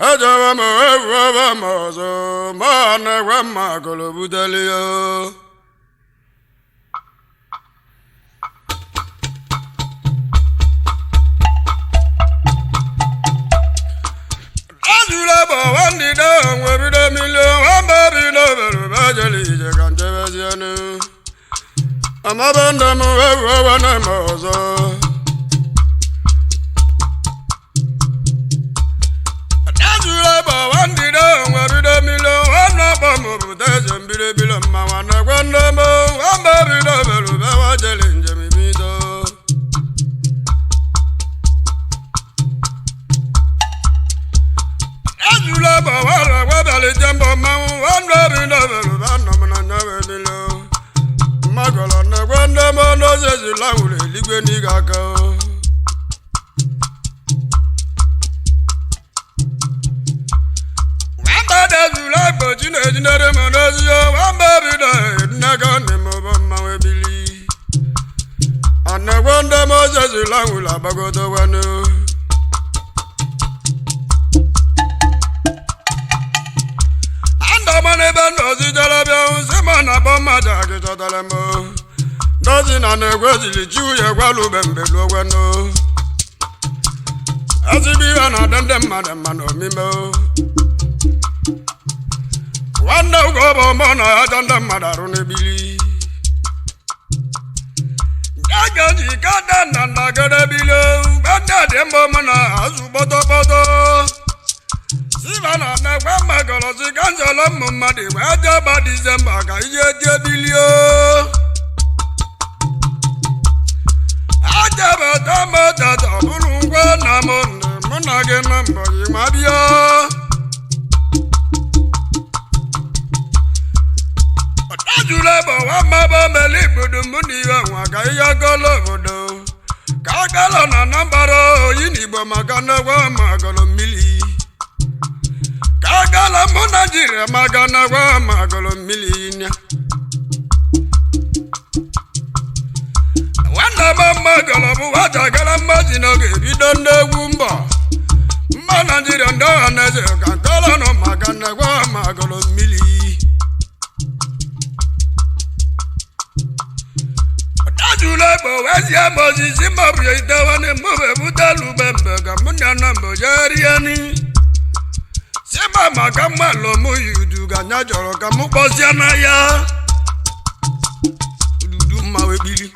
Ejewe m ewuwe m ọzọ ma na-egwe mma gụrụ buteli ya. Azụla bụ nwandide nwebido milio nwamba bido berube jere ije ka njebezienu. Amabe ndị m ewuwe na m ọzọ. Azụla bụ nwandide nwebido milio nwanne ọkpọ m obodo eze mbiribiri mma nwanne gwe ndị m nwamba bido berube wa jere njem bido. Azụla bụ nwara gwabalite mbọ mmanwụ nwanne bido berube anọ m na nyawe bilo. Mmagọlọ na-egwe ndị m n'ozezila wuru eluigwe n'ịga aka o. Nwamba dezula gbochi na-ejidere m n'ozi ya nwamba bido nnega nne m bụ mmanwụ ebili. Anagwe ndị m ozezila wuru agbagotowenu. Andọma n'ebe ndozi jere bịa si ma na akpọ mmadụ agịchọtara m. Ndozi na na-egwe ziri chi uye gwalube mbelu ogwenu. Ezigbo ihe na-adị ndị mmadụ mma n'omime. Nwanne ụgọ bụ mụ na aja ndị mmadụ arụ n'ebili. Aga ji kada na ndagara bilo, gbada dị mbọ mụ na azụ gbọtọgbọtọ. Siva na na-egwe mmakọrọ si ka nzọrọ ụmụ mmadụ wee jeba Disemba ka ihe dị ebilio. Ajabata m tata ọ bụrụ ngwa na m mụ na gị na mbọ gị ma bịa. Ọtajula bụ nwa meli igbodo mụ na iwe nwa ka ihe gọlọ obodo. Ka agala na Anambra oyi na Igbo maka nnegwe magọlọ mmiri. Ka agala mụ Naijiria maka nnegwe magọlọ mmiri nya. Nwanne m mmagọlọ bụ nwata gara mmazi n'oge ebido ndị egwu mbọ. Mba Naijiria ndị ọha na eze ka nkọlọ nọ maka nnegwe magọlọ mmiri. Ọtajula bụ wezie m osisi maọbụ ya itewane mụ ebutelu ube mbe ka mụ na nna mbụ jee rie ni. Si ma maka mmalụ mụ yi udu ka anya chọrọ ka mụ kpọsịa n'ahịa. Ududu mma wee bili.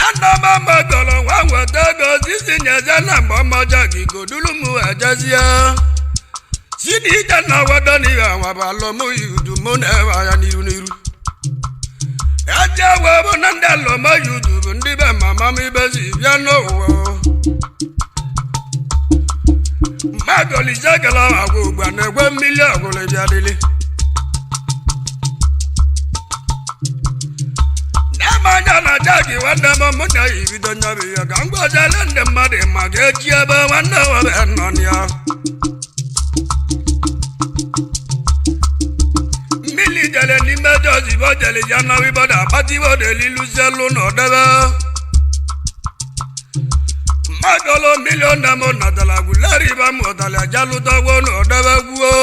Ana m amagọrọ nwa nweta ego sisi nyeze na mgbe ọmọjọ gị godulu m ejezie. Si na ije na wado n'ihe nwa bụ alụmụ yi udu mụ na-ewe anya n'iru n'iru. Eje wee bụ na ndị alụmụ yi udu bụ ndị be mama m ibe si bịa n'ụwa. Mmadụ olise gara agwa ugbu a na-egwe mmiri ọgwụrụ bịa dịlị. N'ama anya na jagi nwanne m mụ na ya ibido nyabe ya ka m gwazele ndị mmadụ ma ga-eji ebe nwanne m nọ ya. Mmiri jere n'ime jọzi bo jere ya na wiboda akpatiwo deliluzielu n'ọdebe. Mmadụ milion na m natara gwuleriba m ụtara jalụtagwo n'ọdebe gwuo.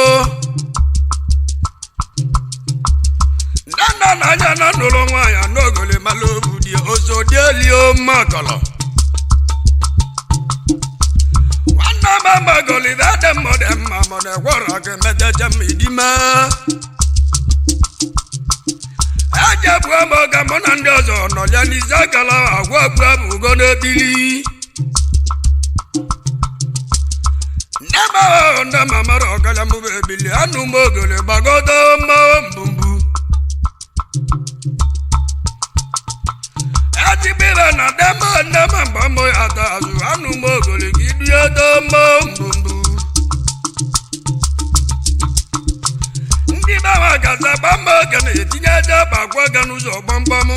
Nne na anya na nụrụ nwaanyị n'ogole mala obu dị osodielio mmakọlọ. Nwanne m amagọlị dị mma dị mma mọdụ gwọrọ ka emejeje m idime. Ejebuo m oge mụ na ndị ọzọ nọ ya n'izu akala agwa gbu abụgo n'ebili. Nne m ahụ nne m amara ọkala m bụ ebili anụ m ogole gbagodo mma mbumbu. Ezigbo ibe na dema nne m mgbe mụ ya ata azụ anụ m ogole ka ibie do mma mbumbu. Ndị be ha gaza gbamba oge na-etinye aja gbagwa ga n'ụzọ gbamgbam.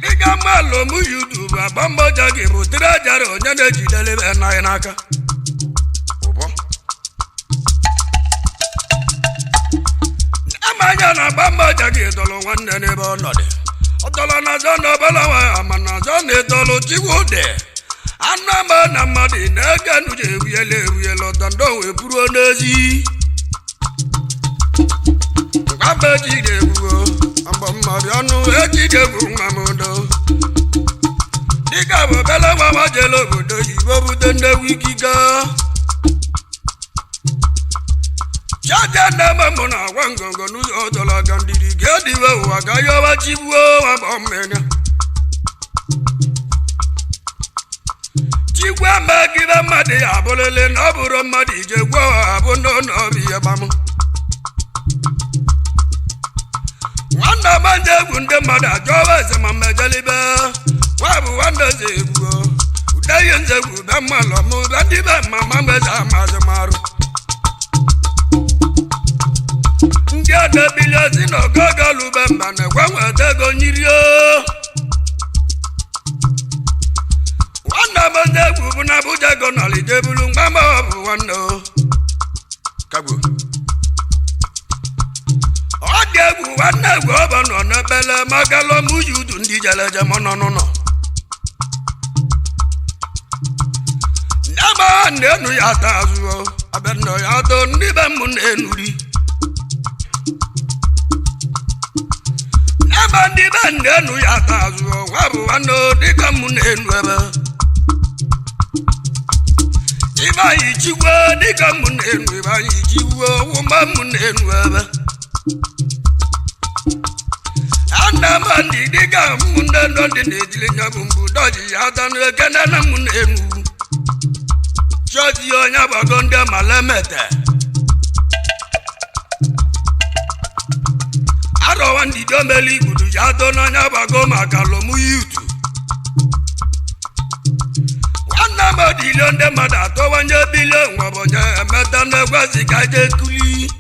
Dịka mmalụ mụ yudu bụ agbamgboja gị bụ tiri ajara onye na-ejidere ebe naghị n'aka. Ụbọ. Ama anya na agbamgboja gị dọrọ nwanne n'ebe ọ nọ dị. Ọtọlọ na azọ na ọbala nwa ama na azọ na ịtọlụ chikwu dị. Anụ ama na mmadụ na-ege nuje ewuyela ewuyela ọtọ wee buru n'ezi. Ngwaba ejide egwuo, agbọ mmadụ ọnụ ejide egwu nwa m do. Dịka bụ obele nwa m jere obodo oyibo bute nnegwu ikike. Chaja nne m na agwa ngọngọ n'ụzọ ọdọla ka ndidi ga-ediwe ụwa ka yọba chigbuo agbọ mmenya. Chigwe megide mmadụ ya abụrịlị na ọ bụrụ mmadụ ije gwuo abụ ndị n'ọbụ ihe gbamụ. Nwanne m nje egwu ndị mmadụ ajọba eze ma mmejelibe. Nwa bụ nwanne eze egwuo. Udeghị nze egwu be mmalọ m be ndị be mama m eze amazị marụ. Ndị adebili ozi na ogogo lube mba na-ekwe nweta ego nyirio. Nwanne m ndị egwu bụ na Abuja ego nọlide bulu mgba ma ọ bụ nwanne o. Kagbo. Ọ dị egwu nwanne egwu ọba nọ n'ebele maka lọmụ yi udu ndị jeleje mọ nọ n'ụlọ. Nne m ha na-enu ya ata azụ o, abịa nọ ya atọ ndị be m na-enuri. Ebe ndị be na-enu ya ata azụ o, nwa bụ nwanne o, dịka m na-enu ebe. Ibe anyị chigwe dịka m na-enu ibe anyị chigwe wụma m na-enu ebe. Ana m ndị dịka m ndị ndọ ndị na-ejili nya bụ mbụ dọji ya ata n'ekene na m na-enu. Chọọchị onye gbago ndị malemete. Arọwa ndidi omeli igbudu ya atọ n'anya gbago maka lọmụ yutu. Nwanne m dilio ndị mmadụ atọwanye bilio nwabonye emeta n'ekwesị ka je kuli.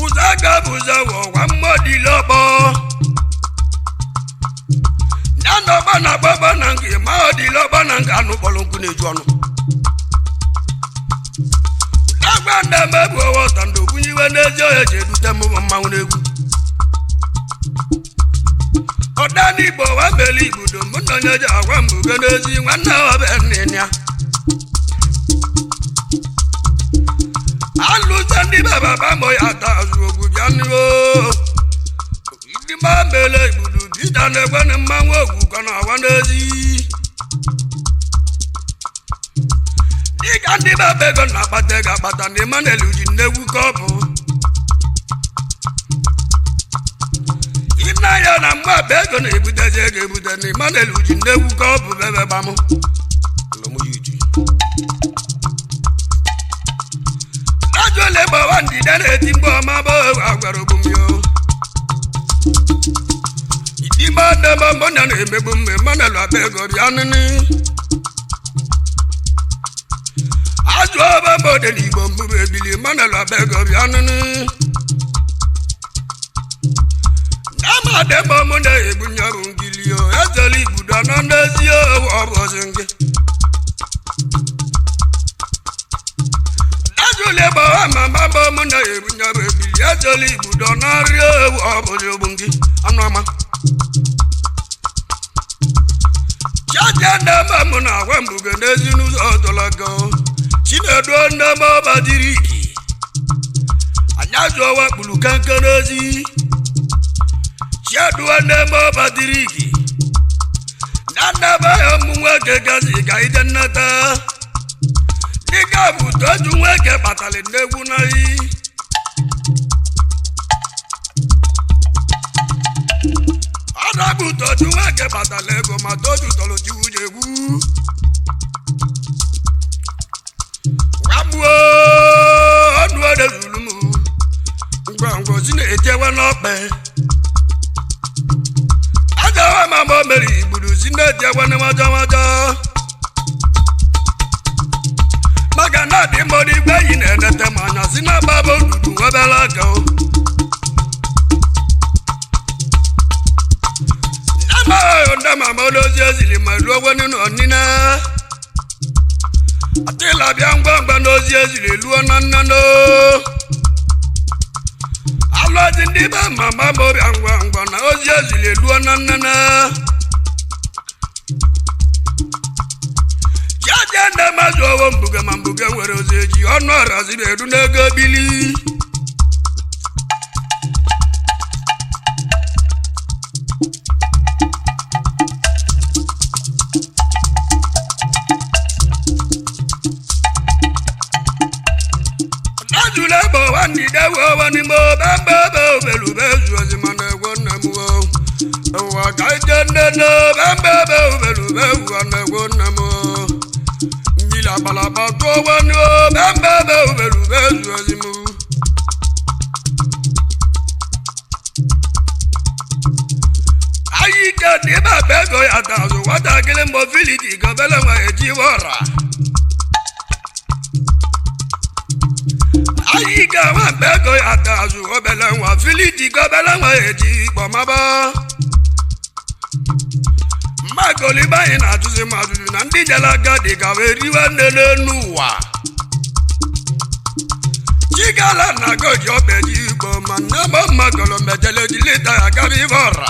Ụzọ aga bụ ụzọ wọwa mmụọ dilio ọkpọ. Ya na ọgba na agbagba na nke ma ọ dilio ọgba na nke anụ kpọrọ nkụ na-eju ọnụ. Agba ndị mmebu ọwọta ndị okwunyiwe n'ezi ọhịa ji edute m bụ mmanwụ n'egwu. Ọdanigbo wa mele igbudo mụ na onye ji agwa mbugo n'ezi nwanne ọbẹ nne ya. Alụsa ndị be baba mụ ya ata azụ ogwu bịa n'ihu. Ndị ma mele igbudo bita na-ekwe na mmanwụ ogwu kọ na awa n'ezi. Dịka ndị be ego na-akpata ego akpata na Emmanuel ji nnegwu ka ọ bụ. Ịna ya na mgbe akpa ego na-ebutezi ego ebute na Emmanuel ji nnegwu ka ọ bụ bebe gbamụ. Ajụla gbawa ndịda na-eti mgbe ọma bụ agwara ogbumyo. Idime adaba mbọ na na-emegbu mgbe Emmanuel akpa ego bịa nịnị. Azụ ọba mba dị n'Igbo mbụ ebili Emmanuel akpa ego bịa nịnị. Nama dị mba mụ na-egbu nyabụ ngili o, ezela igbudo nọ n'ezi owu ọ bụ ozi ngị. Ajụla gbawa mama mba mụ na-egbu nyabụ ebili ezela igbudo n'arịa owu ọ bụ ozi ogbu ngị anụ ọma. Chaja nne mụ na-agwa mbuge n'ezi n'ụzọ ọdọlago. Chinedu nne m ọba dịrị iki. Anya zụọwa kpuru kankan n'ezi. Chinedu nne m ọba dịrị iki. Na nnaba ya ụmụ nwoke gazi ka ije nnata. Dịka bụ toju nwoke kpatara nnegwu n'ayi. Ọdọgbu toju nwoke kpatara ego ma toju tọrọ jiwu jegwu. Wagbuo ọnụ edezuru m. Ngwa ngwa ozi na-etewe n'ọkpe. Ajawa ma mgbe o mere igburu si na-etewe n'waja waja. Maka na adị mmadụ igwe yi na-enete m anya si na agbaba odudu nwebere aka o. Nama ndị mama odozi ezili ma ruo wenu n'ọnịna. Atịla bịa ngwa ngwa n'ozi ezili luo na nnano. Ajụlọzi ndị be mama m bịa ngwa ngwa na ozi ezili eluo na nnene. Chiaje nne mazụ owo mbuge ma mbuge nwere ozi eji ọnụ ọrazi eru n'ego bili. Ajụla egbe ụwa ndide ụwa n'ime bembe obelube ezu ozi mana egwe nne m o. Ụwa ka ije nnene bembe obelube ụwa na-egwe nne m o. Mmiri agbalaba tụọ nwanne o bembe obelube ezu ozi m. Anyị ike dị ebe akpa ego ya ta azụ nwatakịrị mbọ filiti gobele nwa eji ọra. Anyị ga-enwe mgbe ego ya ta azụ obele nwa filiti gobele nwa eji gbọmaba. Mmakolibe anyị na-ajụzi m ajụjụ na ndị jere agadi ka wee riwe nne n'elu ụwa. Chigala na goji ọba eji igbo ma nne m mmakolo mejele jilita ya gaba ibe ọra.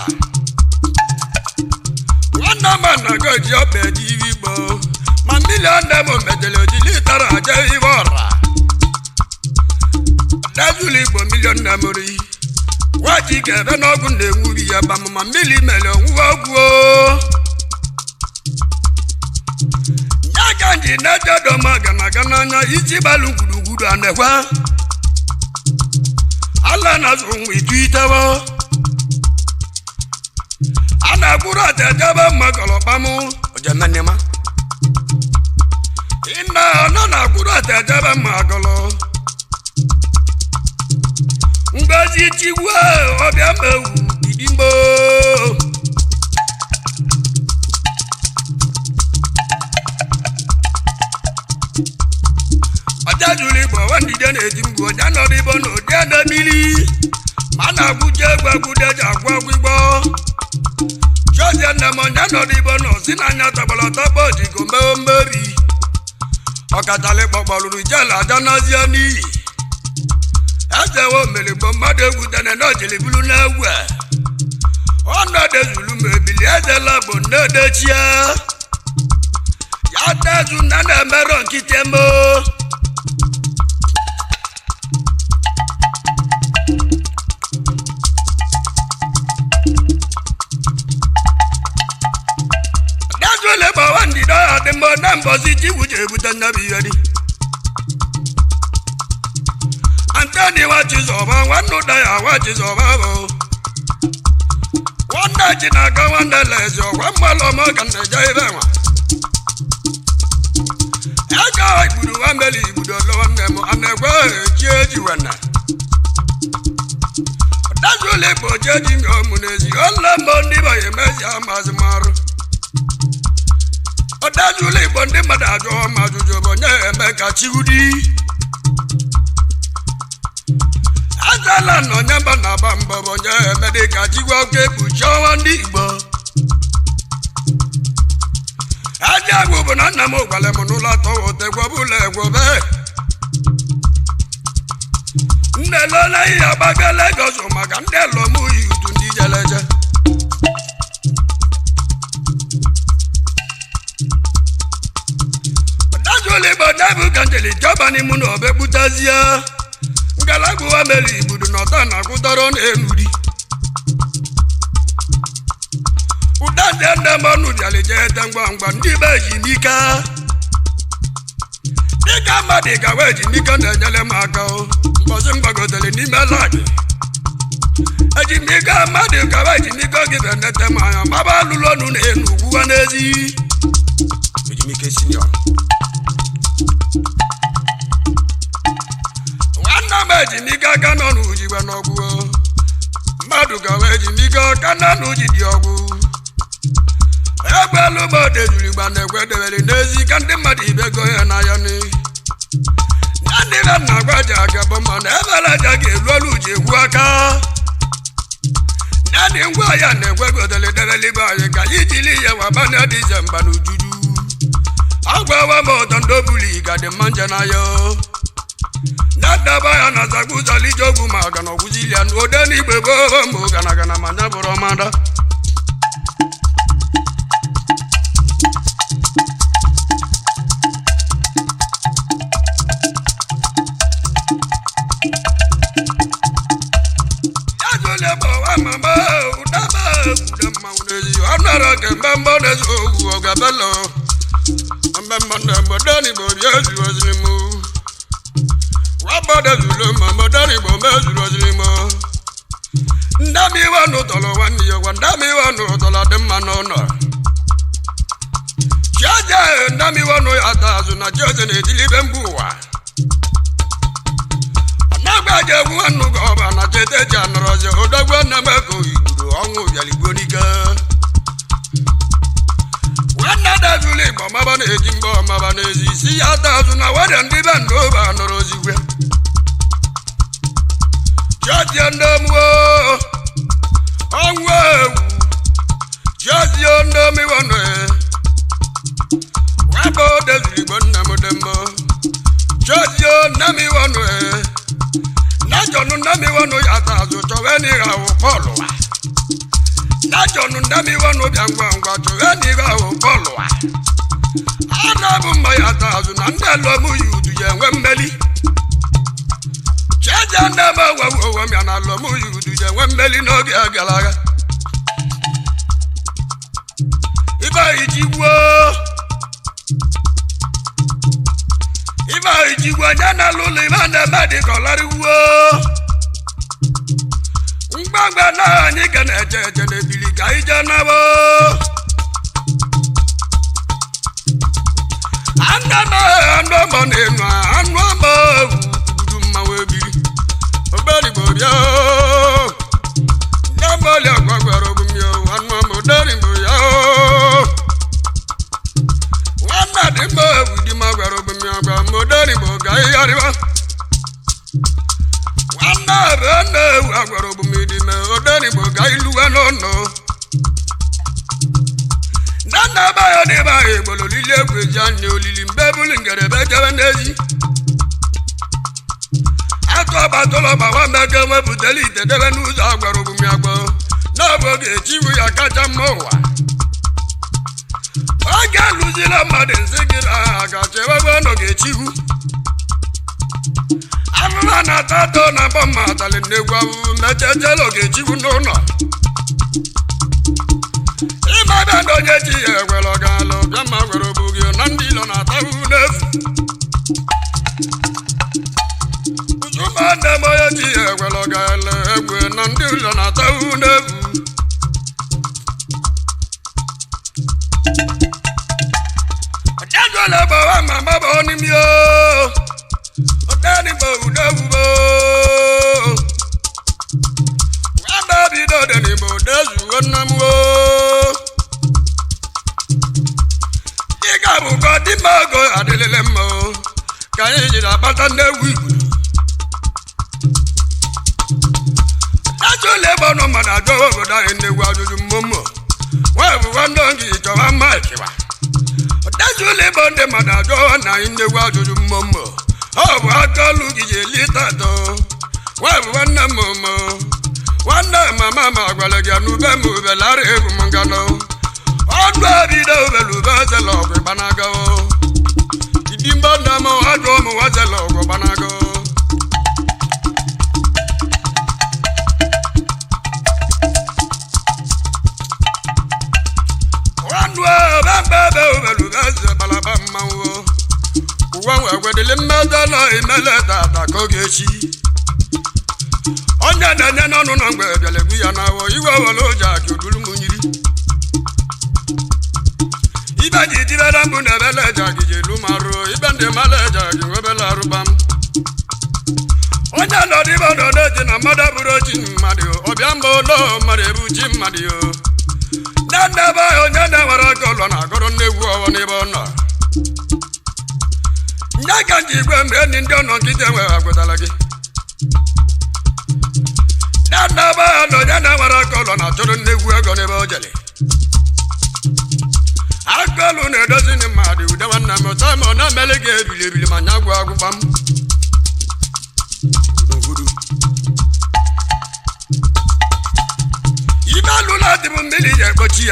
Nwanne m na goji ọba eji igbo ma mmiri nne m mejele jilitara aja ibe ọra. Dazulu igbo milion na mori waji ga-ebe n'ọgwụ na-enwuri ya ba ma mmiri mere onwuwe ọgwụ o. Ya ka nji na-ejedoma gana aga n'anya iji gbalụ gburugburu a na-ekwe ala na-azụ nwa itu itewo a na-akwụrụ aja ejebe mmakọlọkpamụ ojemenima ịna ọnọ na-akwụrụ aja ejebe mmakọlọ Ngozi Chigwe ọbịa mewu idimbo. Ọjà jụrụ igbo nwandide na-eti mgbu ọjà nọrọ igbo na ụdị ede mmiri ma na-agwụje egwu agwụde ji agwụ agwụgbo. Chọzie nne m ọjà nọrọ igbo na osi n'anya tọgbọrọ tọgbọ jigo mee mmeri. Ọkachalị gbọgbọrụrụ ijele aja n'ozie n'iyi. Ezewo merigbo mmadụ egwu dene na ojiri bulu n'egwu a. Ọnọdụ ezulu ma ebili ezela bụ nnedechie. Ya tezu na na-emerọ nkịtị mo. Dazule gbawa ndịda ya dị mbọ na mbọzi ji wuje ebute nnabi ihe dị. Antoni wa Chizọba nwanne ụda ya wa Chizọba bụ. Nwanne ji na-aga nwanne lezi ọgwa mgbalụ ọmọ ka na-eje ebe nwa. Ego igburu nwa meli igbudo lọwa nne m a na-egwe eji eji wena. Dazule bụ oji eji mi ọmụ n'ezi ọla mbọ ndị bụ emezi amazi marụ. Ọdazule igbo ndị mmadụ ajụọ ma ajụjụ bụ onye eme ka chiwudi. Azala na onye mba na-agba mbọ bụ onye eme dị ka chigwa oke ekpuchi ọnwa ndị Igbo. Aja agwụ bụ na nna m gwara m n'ụlọ atọ otegwobụla egwobe. Nne lola ihe agbaga Legọs maka ndị alọm yi udu ndị jeleje. Dazule igbo debụ ka njeli jọba n'ime na obe kputazie. Ngalagbuwa mere igbudu n'ọta na-akwụdọrọ na-enuri. Ụda ndị nne m ọnụ bịara jee ete ngwa ngwa ndị be ji n'ike. Dịka mmadụ gawa eji n'ike na-enyere m aka o. Mbọsị m gbagotere n'ime laadị. Eji m ike mmadụ gawa eji n'ike gị bụ enete m anya maba alụlụ ọnụ na-enu ugwuwa n'ezi. Ejimike senior. Nwanne m ejimike aka nọ n'ujigwe n'ọgwụ o. Mmadụ gawa ejimike aka nọ n'uji dị ọgwụ. Egbe elu ma odejuru igba na-egwe debere n'ezi ka ndị mmadụ ibe go ya n'ahịa ni. Ndị be nna gwa ji aga bụ mana ebere aja ga-elu olu ji egwu aka. Naanị ngwa ya na-egwe godere debere ibe anyị ka anyị jiri ya waba na Disemba n'ujuju. Agwawa m ọtọ ndị obuli ga dị mma nje n'ahịa o. Dadaba ya na zaguzali jogu ma ga na ogwuzili ya ode n'igbe gboo ma gana gana ma nya bụrụ ọmada.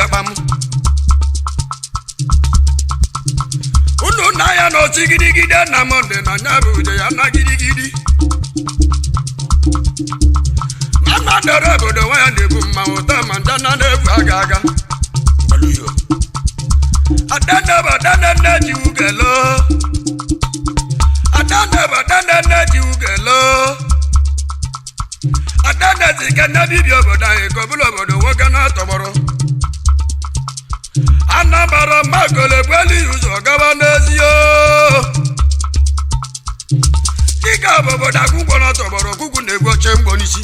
akpa m unu na ya n'osi gidigidi na m dị na nya bụ uje ya na gidigidi mama dọrọ obodo nwa ya na-ebu mmanwụ taa ma nja na na-ebu aga aga adanne ji ugelo adanne ji ugelo adanne si ka nne bibi obodo anyị ka ọbụla obodo nwoke na-atọgbọrọ anabara makolo egbuelu ya ụzọ gaba n'ezi dịka bụ obodo akwụkwọ na-atọgbọrọ ọkwụkwụ na-egbu oche mgbo n'isi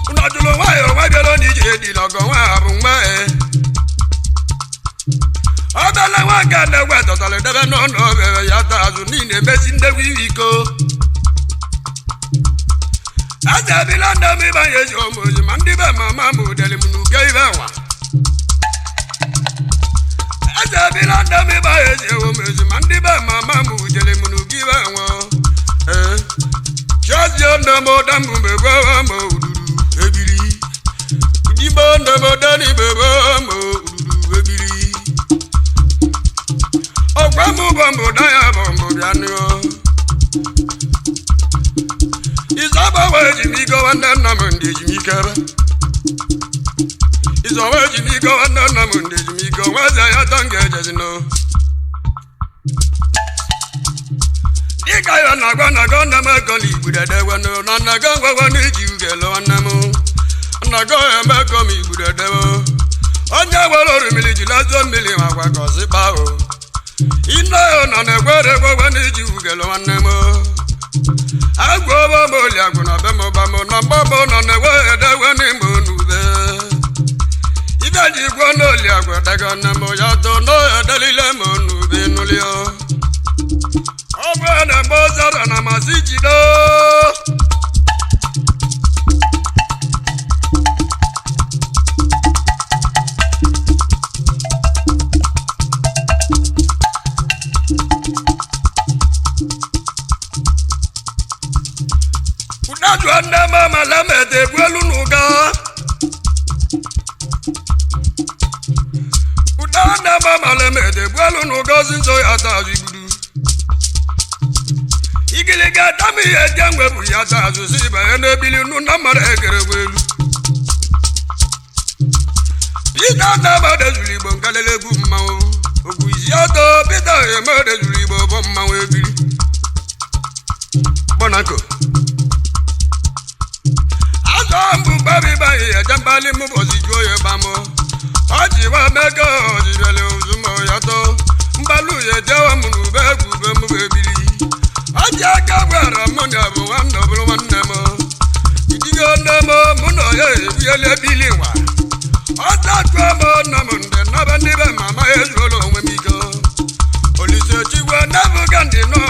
ụnọdụlụ nwaanyị onwe bịara na ije edila ọgọ nwa ha bụ nwa obele nwa nke na-egwe tọtara edebe n'ọnụ obere ya taa azụ niile emesi ndegwu iwe iko eze ebila nne m ịbanye ezi omozi ma ndị be mama m udeli m n'uke ibe nwa eze ebila nne m ịbanye ezi omozi ma ndị be mama m udeli m n'uke ibe nwa ee chiazie nne m ụda m begwe m uduru ebiri udigbo nne m ụda n'ibebe m uduru ebiri ọgwa m bụ mbụ da ya bụ mbụ bịa nụ ịzọba wa ejimike nwanne nna m ndị ejimike ebe ịzọwa ejimike nwanne nna m ndị ejimike onweze ya ta nga ejezino dịka ya na-agwa na-agọ nna m ego na igbudedegwenụ na nnago ngwagwa na iji ugele nwanne m nnago emego m igbudedewo onye were orumili ji lazuo mmiri ma gwa ka ọzịkpa o ine nọ na-egwere egwegwe na iji ugele nwanne m agwụba m oli agwụ na be m ba m na mgbabụ nọ na-egwe edegwe n'ime onube ibe ji gwuo n'oli agwụ edego nne m ya too n'edelile m onube nụlio ọ bụ na mgbe ọzara na masị jido udajua nne m amala m ede egwu elu n'ụga ụda nne m amala m ede egwu elu n'ụga ozi nso ya taa azụ igbudu igiliga dam ihe dị enwe bụ ya taa azụ si banye n'ebili nụ na mara egere egwu elu Pita nne m dezuru igbo nkalele egwu mmanwụ ogwu izi ọtọ Pita eme dezuru igbo bụ mmanwụ ebili Bonako azọ mbụ mgbabi banyị eje mkpali m ụbọchị juo ya gbamụ ọjị wa mego ọjibele ozumo ya tọ mgbalụ ya ejewa m n'ube egwu ube m bụ ebili ọjị aka gwara mụ na bụ nwanne ọ bụrụ nwanne m idigo nne m mụ na ya ebiela ebili nwa ọta jụọ m nna m ndị naba ndị be mama ezuola onwe m ike Olise chigwe nebuga ndị nọ.